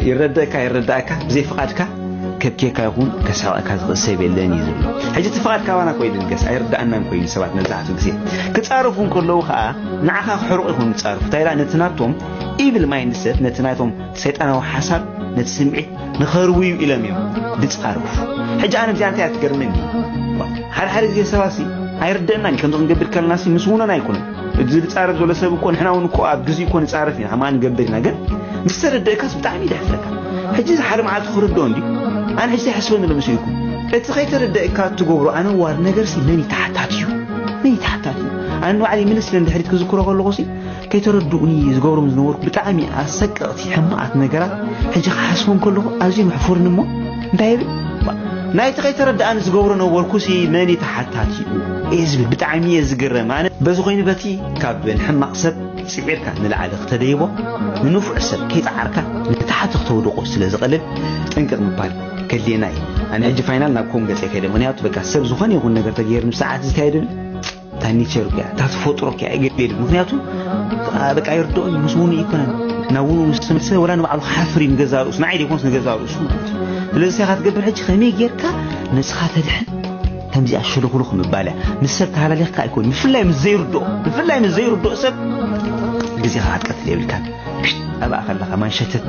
ይረደእካ ይረዳእካ፣ ብዘይ ፍቓድካ ከብኬካ ይኹን ከስሕቐካ ዝኽእል ሰብ የለን እዩ ዝብሎ። ሕጂ እቲ ፍቓድ ካባና ኮይኑ ንገስ ኣይርዳእናን ኮይኑ ሰባት መብዛሕትኡ ግዜ ክጻረፉ እንከለዉ ኸኣ ንዓኻ ክሕርቑ ይኹን ዝጻረፉ። እንታይ ኢላ ነቲ ናቶም ኢቪል ማይንድሰት፣ ነቲ ናቶም ሰይጣናዊ ሓሳብ፣ ነቲ ስምዒት ንኸርውዩ ኢሎም እዮም ዝጻረፉ። ሕጂ ኣነ እዚኣ እንታይ እያ ትገርመኒ? ሓደ ሓደ ግዜ ሰባሲ ኣይርደእናን እዩ። ከምዚ ክንገብር ከለናሲ ምስ ውኖን ኣይኮነን። እዚ ዝጻረፍ ዘሎ ሰብ እኮ ንሕና እውን እኮ ኣብ ግዜ እኮ ንጻረፍ ኢና፣ ከማን ንገብር ኢና። ግን ምስ ተረደእካስ ብጣዕሚ እዩ ደሕፍረካ። ሕጂ እዚ ሓደ መዓልቲ ክርድኦ እንድዩ። ኣነ ሕጂ ይሓስበኒ ኣሎ መሲልኩም። እቲ ከይተረደእካ እትገብሮ ኣነዋር ነገርሲ መን እዩ ተሓታቲ እዩ? መን እዩ ተሓታቲ እዩ? ኣነ ንባዕለይ ምልስ ኢለ ንድሕሪት ክዝክሮ ከለኹሲ ከይተረድኡኒ ዝገብሮም ዝነበርኩ ብጣዕሚ ኣሰቀቕቲ ሕማቓት ነገራት ሕጂ ክሓስቦም ከለኹ ኣዝዮም የሕፍሩኒ እሞ እንታይ ይብል? ናይቲ ከይተረድኣኒ ዝገብሮ ነበርኩሲ መን እዩ ተሓታቲኡ? እየ ዝብል። ብጣዕሚ እየ ዝግረም። ኣነ በዚ ኮይኑ በቲ ካብ ንሕማቕ ሰብ ጽዒርካ ንላዕሊ ክተደይቦ፣ ንንፉዕ ሰብ ከይጸዓርካ ንታሕቲ ክተውድቖ ስለ ዝቐልል ጥንቅቕ ምባል ከድልየና እዩ። ኣነ ሕጂ ፋይናል ናብ ኮም ገጸ ከይደ። ምኽንያቱ በቃ ሰብ ዝኾነ ይኹን ነገር ተገይሩ ንሰዓት ዝካየደሉ እታ ኔቸር እያ፣ እታ ተፈጥሮ እያ፣ ኣይገድል። ምኽንያቱ፣ አ፣ በቃ ይርድኦን እዩ፣ ምስ ውኑ ኣይኮነን። ናብ ውኑ ምስ ተመልሰ፣ ወላ ንባዕሉ ክሓፍር እዩ ንገዛ ርእሱ፣ ንዓይ ዘይኮንስ ንገዛ ርእሱ ማለት እዩ። ስለዚ እንታይ ኢኻ ትገብር ሕጂ? ከመይ ጌርካ ነስኻ ተድሕን? ከምዚኣ ሽልኹልኽ ምባል እያ። ምስ ሰብ ተሃላሊኽካ ኣይኮን፣ ብፍላይ ምስ ዘይርድኦ፣ ብፍላይ ምስ ዘይርድኦ ሰብ ግዜኻ ክትቀትል የብልካን። ኣብኣ ከለኻ ማንሸተት